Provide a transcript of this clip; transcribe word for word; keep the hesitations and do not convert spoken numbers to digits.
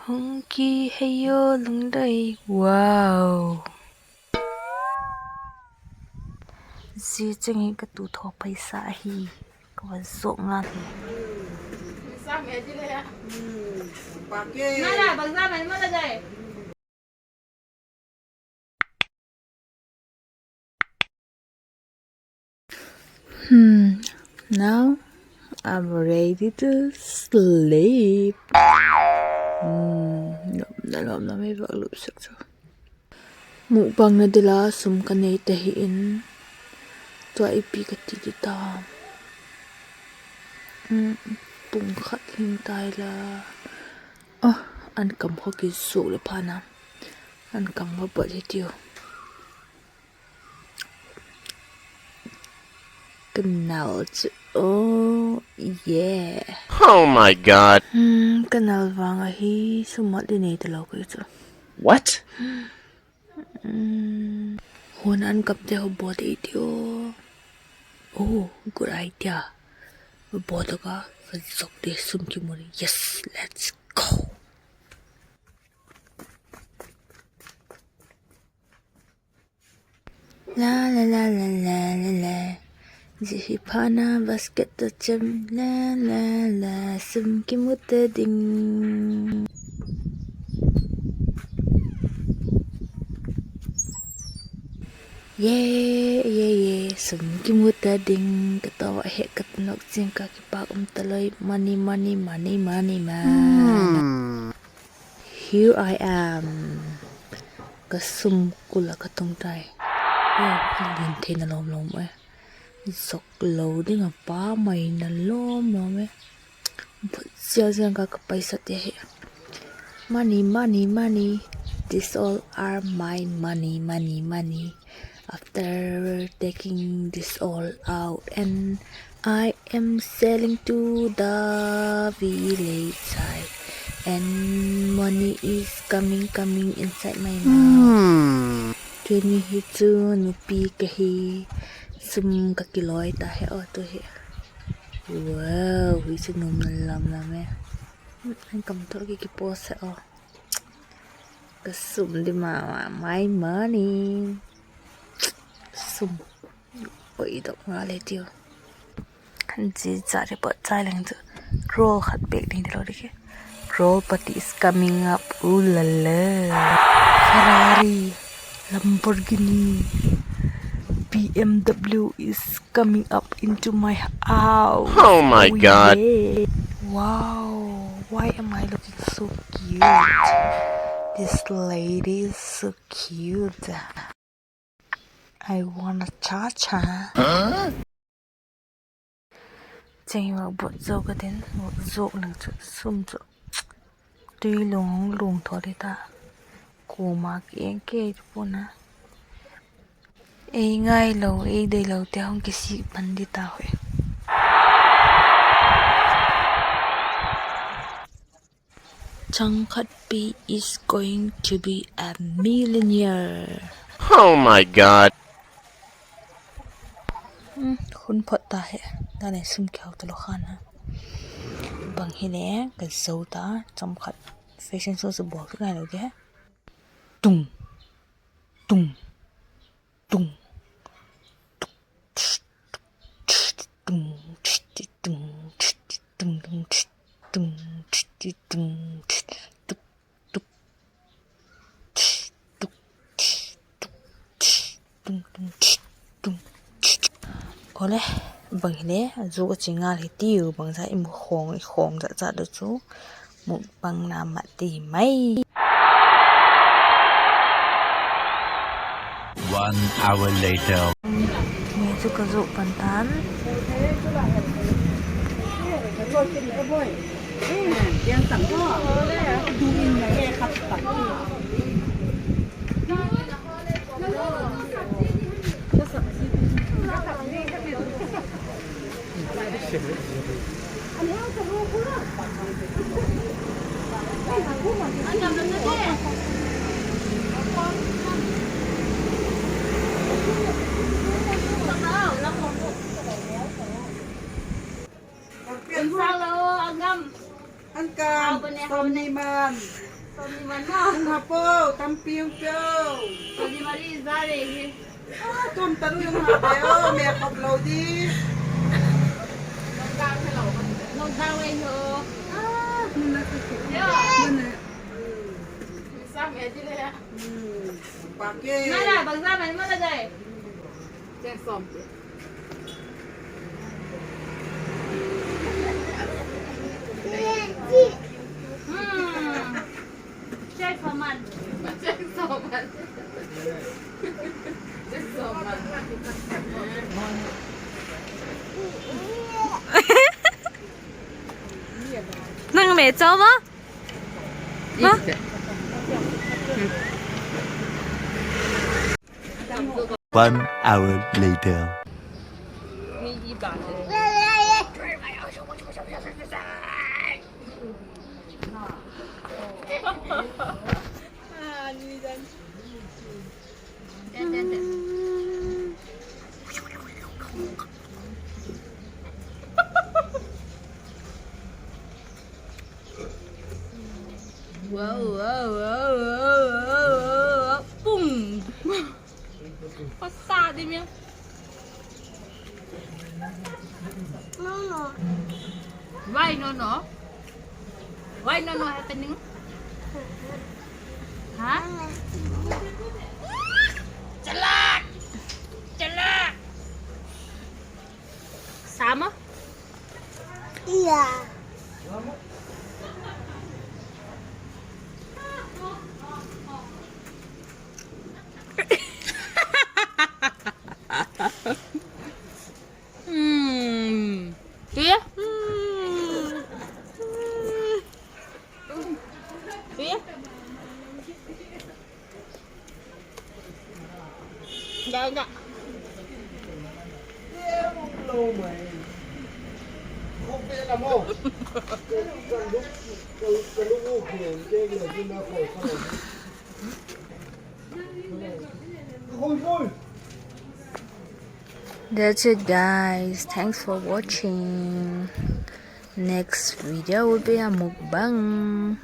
Hung kihei aw Lungdei, wow. Zia cheng hi ka tu thaw paisa ahi, ka va zawk ngal hi. Hmm, now I'm ready to sleep. Hmm, lawm na lawm na mei vak lup sak chu. Mukbang na dila sum ka nei ta hi in, tua ipi ka ti di ta. Hmm, pung khat hing tai la. Ah, an kam kha kizuak le pha na. An kam kha bot hi tiu. Ka nal chu, oh, yeah. Oh my God. Hmm, ka nal vang ahi, sum mat di nei talo ka chu. What? Hmm. Hun an kap te ho bot hi tiu. Oh, good idea. Bot ka, ka zok de sum kimu. Yes, let's go. La la la la la la la. Zia hi pha na basket tawh chem. La la la, sum kimu ta ding. Ye ye ye, sum kimu ta ding. Ka tawh a hek ka tunok chiang ka kipak um ta loi. Money, money, money, money, money. Here I am. Ka sum kul ah ka tung tai. Lian theina lawm lawm e. Zok lo ding a pa mai na lawm lawm e. Bot zial ziang ka, ka paisa te hi. Money, money, money. These all are my money, money, money. After taking this all out and I am selling to the village side and money is coming, coming inside my mouth. Hmm. Tuni hi chu nupi ka hi, sum ka kiloi ta he aw tu hi. Wow, hi chu nuam na lam lam e. An kam tawh ki kipost he aw. Ka sum di ma ma, my money. Sum. Oi dok nga le tiu. Kan chi cha de pot chai leng chu. Crore khat bek ding ti lo di ke. Crorepati is coming up. Ooh la la. Ferrari, Lamborghini, B M W is coming up into my house. Oh my God. Yeah. Wow, why am I looking so cute? This lady is so cute. I wanna cha cha. Cheng hi vak bot zo ka tin, vak zuak nang chu sum chu. Tui lung lung thaw di ta. Kuama ki eng kei ti pua'n a. Ei ngai lo, ei dei lo te hung kisik pan di ta hoi. Changkhatpi is going to be a millionaire. Oh my God. Hmm, hun phot ta he. Dan e sum kihau talo khan a. Bang hile ka zo ta, chomkhat fashion show chu bawl ngai lo de. Tung, tung, tung. Awle, bang hile, a zuk a chi ngal hi tiu, bangza i mu khawng, i khawng zat zat lo chu, mukbang na mat ti mai. One hour later. Ni chu ka zuk pan tan. An kam, sawmni man. Sawmni man maw? Hung ha po, tampi hung pia. Sawmni man i za le hi. Ah, tum ta nu hung ha pe o, me khop lo di. Lockdown he lo. Lockdown he lo. Ah, mun na ka ki. Yo. Mun na. Hmm. Sa me di le. Hmm. Pa ke. Nala, bang za man mo la dai. Cheng sawm. Hmm. Cheng sawm man. Cheng sawm man. Cheng sawm man. Nang me chau ma? Ma? One hour later. Wow, wow, wow, wow, wow, wow. Pum. Pasa di mi. No, no. Why no, no? Why no, no happening? Ha? Chalak! Chalak! Sama? Iya. Hmm. Iya. Hmm. Hmm. Iya. Dah, dah. That's it, guys. Thanks for watching. Next video will be a mukbang.